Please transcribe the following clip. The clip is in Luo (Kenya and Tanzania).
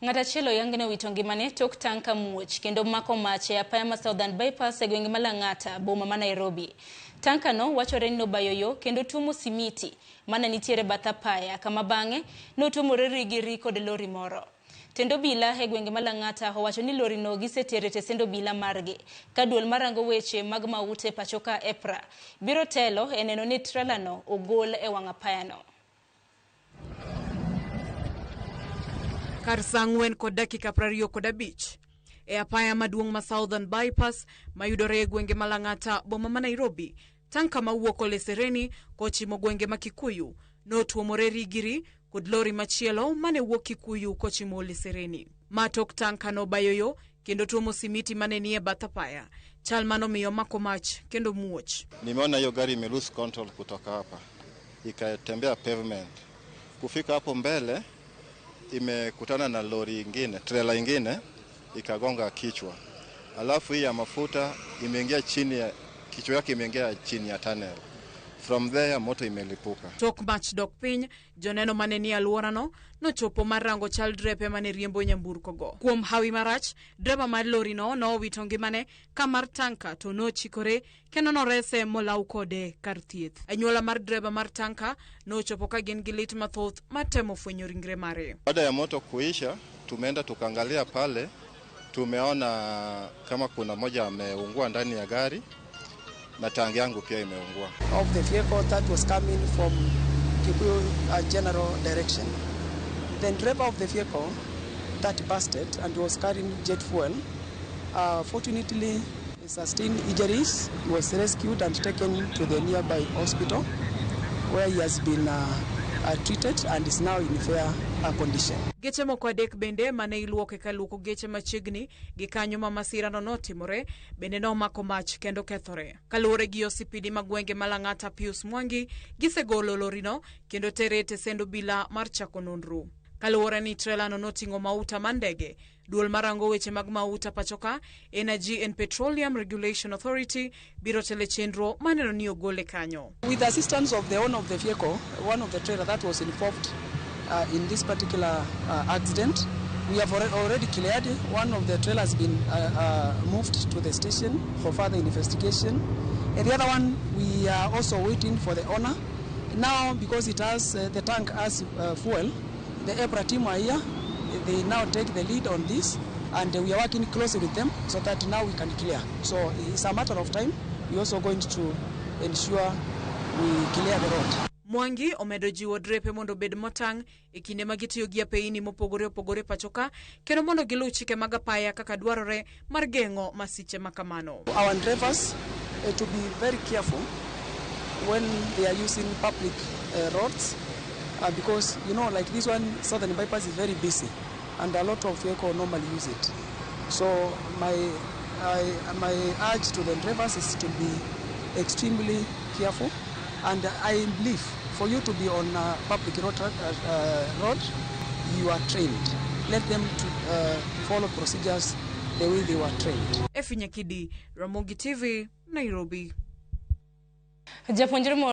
Ng'at achiel oyang ni owito ngimane tok tanka muoch kendo mako mach e apaya ma Southern Bypass e gwenge ma Lang'ata, boma ma Nairobi. Tanka no wachore ni nobayo yo kendo tuomo simiti mane nitiere bath apaya kama bang'e notuomore ri gi ri kod lori moro. Tend obila e gwenge ma Lang'ata owacho ni lori no gisetere e tesend obila margi ka duol marango weche mag mauta e pachoka EPRA biro telo e neno ni trela no ogol e wang' apaya no. Kar saa 4:25 e apaya maduong' ma Southern Bypass mayudore e gwenge ma Lang'ata, boma ma Nairobi, tanka mawuok Ole Sereni kochimo gwenge ma Kikuyu notuomore rigiri kod lori machielo mane wuok Kikuyu kochimo Ole Sereni. Ma tok tanka nobayo yo kendo tuomo simiti mane nie bath apaya. Chal manomiyo mako mach kendo muoch. Nimeona hiyo gari ime lose control kutoka hapa ikatembea pavement, kufika hapo mbele imekutana na lori ingine, trela ingine ikagonga kichwa, alafu hii ya mafuta imeingia chini ya kichwa yake imeingia chini ya tunnel. From there moto imelipuka. Tok mach dok piny, joneno mane nie alworano nochopo mar rango chal drepe mane riembo nyamburkogo. Kuom hawi marach, dreba mar lorino nowito ngimane ka mar tanka to nochikore kendo norese molaw kode kar thieth. Anyuola mar dreba mar tanka nochopo ka gin gi lit mathoth mar temo fwenyo ringre mare. Baada ya moto kuisha, tumeenda tukaangalia pale, tumeona kama kuna moja ameungua ndani ya gari na tangi yangu pia imeungua. Of the vehicle that was coming from Kikuyu general direction. The driver of the vehicle that busted and was carrying jet fuel, fortunately sustained injuries. He was rescued and taken to the nearby hospital where he has been treated and is now in fair condition. Geche moko adek bende mane iluoko e kar luoko geche machiegni gi kanyo ma masirano notimore bende nomako mach kendo kethore. Kaluwore gi OCPD ma gwenge ma Lang'ata Pius Mwangi, gisegolo lorino kendo tere e tesend obila mar chako nonro. Kaluwore ni trelano noting'o mauta mar ndege, duol marango weche mag mauta pachoka Energy and Petroleum Regulation Authority biro tele chenro maneno ni ogole kanyo. With the assistance of the owner of the vehicle, one of the trailer that was involved in this particular accident, we have already cleared. One of the trailers has been moved to the station for further investigation. And the other one, we are also waiting for the owner. Now, because it has the tank has fuel, the EPRA team are here. They now take the lead on this, and we are working closely with them so that now we can clear. So it's a matter of time. We are also going to ensure we clear the road. Mwangi omedo jiwo drepe mondo obed motang' e kinde ma gitiyo gi apeyini mopogore opogore pachoka kendo mondo giluw chike mag apaya kaka dwarore mar geng'o masiche ma kamano. Our drivers to be very careful when they are using public roads because like this one, Southern Bypass is very busy and a lot of vehicles normally use it. So my urge to the drivers is to be extremely careful, and I believe for you to be on a public road, you are trained. Let them to follow procedures the way they were trained. Efi Nyakidi, Ramogi TV, Nairobi. Japuonjre